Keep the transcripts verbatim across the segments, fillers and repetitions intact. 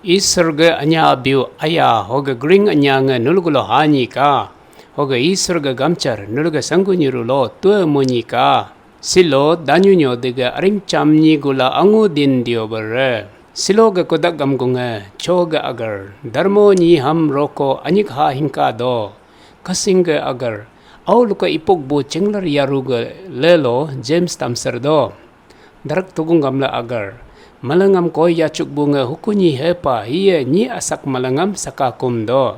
Isor ge anya abiu aya hoge gring anya nge nulgulo hanyi ka. Hoge Isor ge gamchar nulge sanggu nyiru lo tue monyi ka. Silo danyu nyo dege aring chamnyi gula angu din dio bere. Silo ge kodak gamgunge cho ge agar darmo nyi ham roko anyik ha hingka do. Kasing ge agar au luka ipuk bu chinglar yaru ge lelo James tamsar do. Darak tugung gamla agar. Malangam koi yachuk bunga hukunyi hepa hiye nyi asak malangam sakakum do.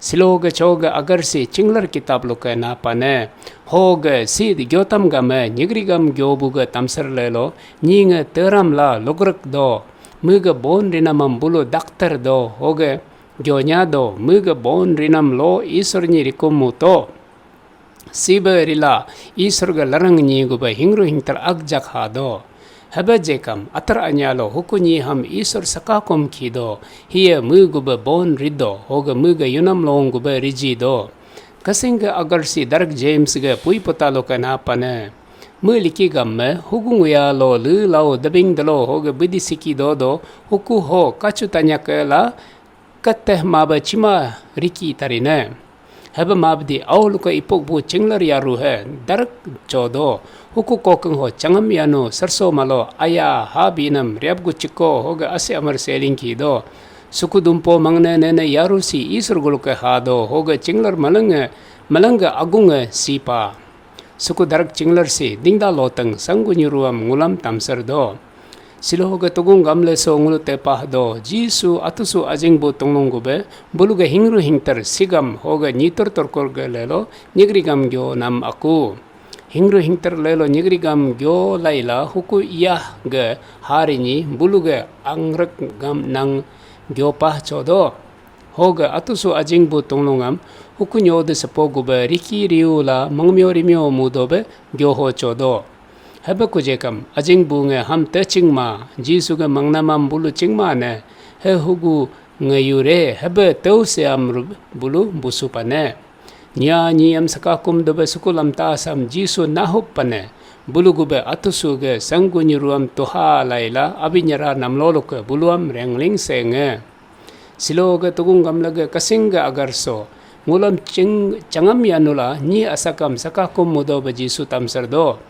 Silo ge cho ge agar si chinglar kitab luke napane. Ho ge si gyotam game nyigri gam gyobu ge tamsar lelo nyi nge teram la lugrek do. Mege bon rinamam bulu daktar do. Ho ge gyonya do. Mege bon rinam lo Isor nyi rikum muto. Sibe rila Isor ga larang nyi guba hingru hingtar agjak ha do. Hebe jekam atar anya lo huku nyi ham Isor sakakum ki do. Hiye mu guba bon rido hoga mu ga yunam long guba riji do. Kasing ga agar si darak James ga pui pota lo kana pane. Mu liki gam me hugung uya lo lu lau debing delo hoga bidi siki do do huku ho kachu tanya ke la Kateh maba chima riki tarine. Hebe mabdi au luka ipuk bu chinglar yaru he darak chodo. Huku kokeng ho changam yanu sarso malo aya ha binam riap gu chiko hoga ase amar seling ki do. Suku dumpo mangne nene yaru si Isor guluke ha do hoga chinglar malenge malenge agunge sipa. Suku darak chinglar si dingda loteng sanggu nyiruam ngulam tamsar do. Silo hoga tugung gamle so ngulu tepah do. Jisu atusu ajing bu tunglung gube buluga hingru hingtar sigam hoga nyitur turkur ga lelo nyigri gam gyo nam aku. Hingru hingtar lelo nyigri gam gyo laila huku iyah ga hari nyi buluga angrek gam nang gyo pah chodo. Hoga atusu ajing bu tunglungam huku nyo de sepo gube riki riu la mangmyo rimyo mudo be gyo ho chodo. Hebe kujekam ajing bu nge ham te chingma Jisu ge mangnamam bulu chingma ne he hugu nge yure hebe teu seam ru-, bulu busu pane. Nya nyiam sakakum dobe sukulam tasam Jisu nahup pane. Bulu gube atusu ge sanggu nyiruam tuha laila abinyara namlolo ke buluam rengling senge. Silo ga tugung gamla ga kasing ga agar so. Ngulam ching changam yanula nyi asakam sakakum mudo ba Jisu tamsar do.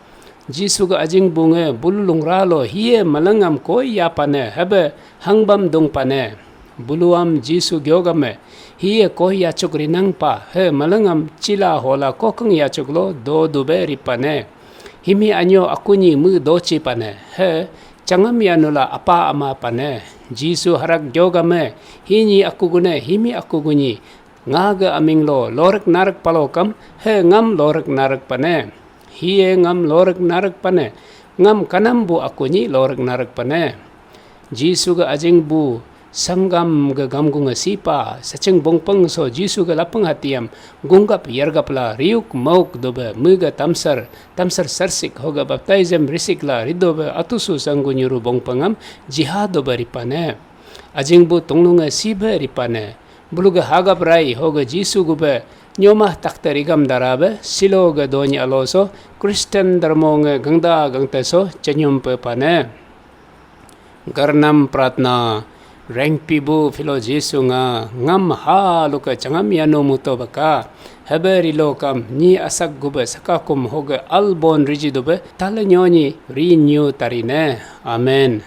Jisu ga ajing bunge bulu lungra lo hiye malangam koi ya pane hebe hangbam dung pane. Buluam Jisu gyogame hiye koi yachuk rinang pa he malangam chila hola kokeng yachuk lo do dube ripane. Himi anyo akunyi mu dochi pane he changam yanula apa ama pane. Jisu harak gyogame hinyi akugune himi akugunyi nga ge aming lo lorek narek palokam he ngam lorek narek pane. Hiye ngam lorek narek pane ngam kanam bu akunyi lorek narek pane. Jisu ge ajing bu sanggam ge gamgung sipa sacheng bongpeng so Jisu ge lapeng hatiam gunggap yargap la riuk mauk dobe mega tamsar tamsar sarsik hoga baptism risik la ridobe atusu sanggu nyuru bongpengam jiha dobe ripane. Ajing bu tunglunge sibe ripane. Buluge hagap rai hoga Jisu gube nyomah takte rigam darabe silo ge donyi aloso Kristen darmo nge gangda gangte so chenyum pe pane. Garnam pratna. Rengpi bu philo Jisu nga ngam ha luka changam yanu muto baka. Hebe rilo kam nyi asak gube sakakum hoge albon riji dube tale nyonyi ri nyu tarine. Amen.